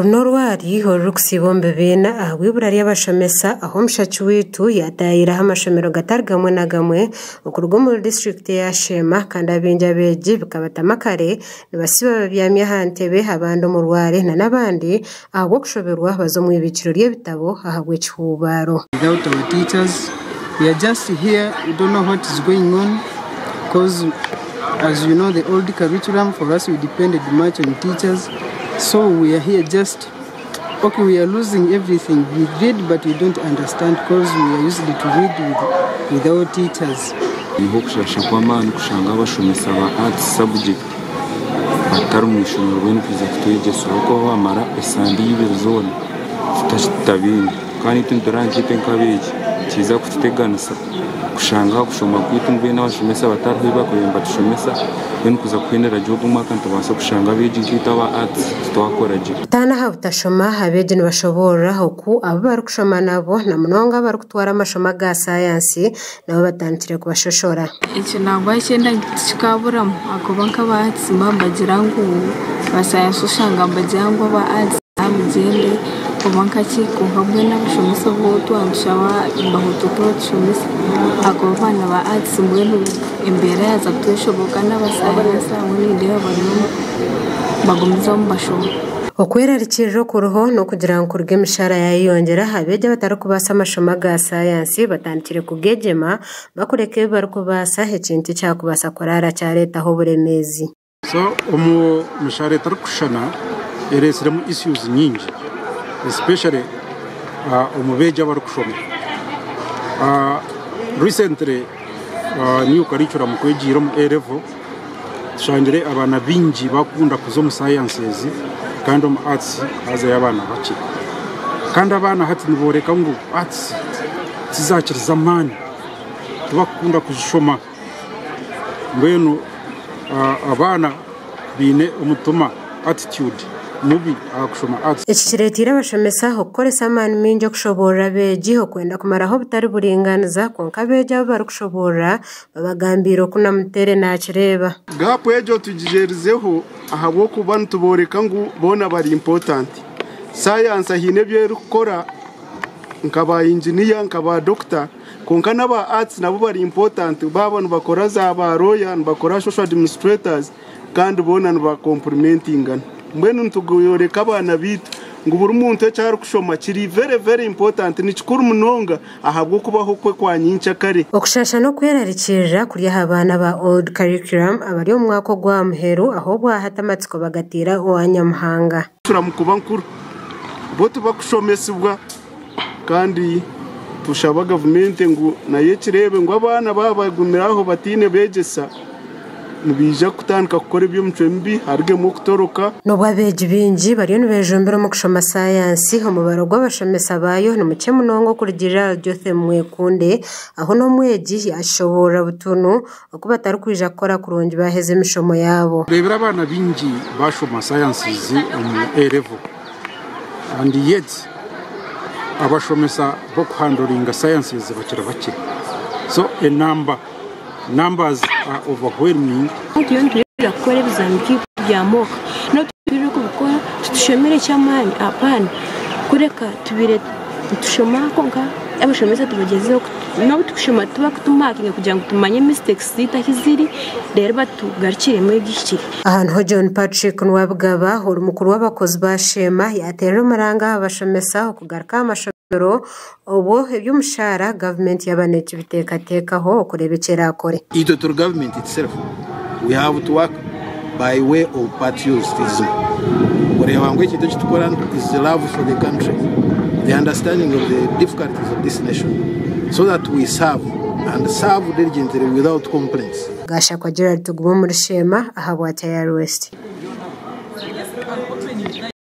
Oru n'orwari orurikusiiba omu bibiina ahabw'eibura ry'abashomesa ahu omushaki waitu yaataahireho amashomero gatari gamwe na gamwe okuruga omuri disiturikiti eya Sheema kandi abaingi abeegi bikabatama kare nibasiiba babyami aha ntebe abandi omu rwari n'abandi ahabw'okushoberwa baza omu ibiikiro ry'ebitabo ahabw'ekihuubaaro. Without our teachers we are just here we don't know what is going on coz as you know the old curriculum for us we depended much on teachers so we are here just ok we are losing everything we read but we don't understand coz we are used to read with, with our teachers. Niho okushasha kw'amaani kushanga abashomesa ba Arts subject batari omu ishomero mbwenu kwija kutwegyesa ahabw'okuba bamara esande ibiri zoona tutabaine kandi itwe nituraba nkaitwe nk'abeegi nikiija kututeganisa kushanga aha kushoma kwaitu mbwenu abashomesa batariho ahu barikuba nibatushomesa mbwenu kuza kuhendera gye ogu omwaka nitubaasa kushanga abeegi nkaitwe aba Arts titwakora gye. Kutaana aha butashoma, abeegi nibashoboorora oku abu barikushoma nabo na munonga abarikutwara amashomo aga saayansi nabo batandikire kubashoshora. Ekyo nangwa kyenda tikikaburamu ahakuba nk'aba arts nibaba nibagira ngu ba sayansi oshanga nibagira ngu aba arts mugyende oba nkaki kwonka mbwenu abashomesa bo twaba nitushaba nibahuta oku barikutushomesa ahakuba abaana ba arts mbwenu embeera yaaza kutweshoboka n'aba sayansi aho nindeeba bariyo nibagumizamu nibashoma. Okwerarikirira okuriho n'okugira ngu kuruga emishahara yaayeyongyera, abeegi abatarikubaasa amashomo aga saayansi batandikire kugegyema bakureka ebi barikubaasa, ekintu ekyakubaasa kuraara kyareetaho oburemeezi. So omu mishahara etarikushushana ereetsiremu issues nyingi especially omu beegi abarikushoma. Recently new curriculum ku egiire omu A level tushangire abaana baingi bakukunda kuza omu sciences kandi omu arts hazayo abaana bakye. Kandi abaana hati nibooreka ngu arts tizakiriza amaani tibakukunda kuzishoma. Mbwenu abaana baine omutima, attitude, mubi aha kushoma arts. Eki kireeteire abashomesa okukoresa amaani maingi okushoboorora abeegi okwenda kumaraho obutari buringaaniza kwonka abeegi abu barikushoboorora babagambiire oku Namuteere naakireeba. Gap egyo tugigyerizeho ahabw'okuba nitubooreka ngu boona bari important. Sayansi haine ebi erikukora nka ba inginiya nka ba dokita kwonka n'aba arts nabo bari important baaba nibakora za ba lawyer nibakora social administrators kandi boona niba complimentingana. Mbwenu nituyoreka abaana baitu ngu buri muntu eki arikushoma kiri very very important nikikuru munonga ahabw'okubaho kwe kwa nyenkyakare. Okushasha n'okwerarikirira kuri aha baana ba Old Curriculum abari omu mwaka ogw'aha muheru ahu obwahati amatsiko bagateire owa Nyamuhanga. Turamu kuba nkuru, bo tibakushomesibwa kandi tushaba gavumenti ngu nayo ekireebe ngu abaana baaba bagumire aho bataine beegyesa nibaija kutandika kukora eby'emicwe mibi harugemu okutoroka. N'obu abeegi baingi bariyo nibejumbira omu kushoma saayansi, omubaro gw'abashomesa baayo ni mukye munonga okurugiirira ahari Jotham Mwekunde ahu n'omwegi yaashoboorora butunu oku batarikwija kukora kurungi baaheza emishomo yaabo. Tureebire abaana baingi bashoma sciences omu A level and yet abashomesa b'okuhandoringa sciences bakiri bakye. So enamba, numbers are overwhelming. Turiyo nitureebera kukora ebizaani byaitu bya mock. N'obu turi kubikora titushomire eky'amaani apaana kureka tubaire nitushoma kwonka abashomesa tubagyezeho n'obu turikushoma tibakutumakinga kugira ngu tumanye mistakes zaitu ahu ziri reero batugarukiremu ebihikire. Aha niho John Patrick Nuwabigaba ori mukuru w'abakozi ba Sheema yaateerera omuranga aha bashomesa okugaruka aha mashomero obwo eby'omushaara gavumenti yaaba neekibiteekateekaho okureeba eki eraakore. Itwe turi government itself we have to work by way of patriotism kureeba ngu ekintu eki tukora is the love for the country, the understanding of the difficulties of this nation so that we serve and serve diligently without complaints. Gashakwa Gerald Tugume omuri Sheema ahabwa Tayari West.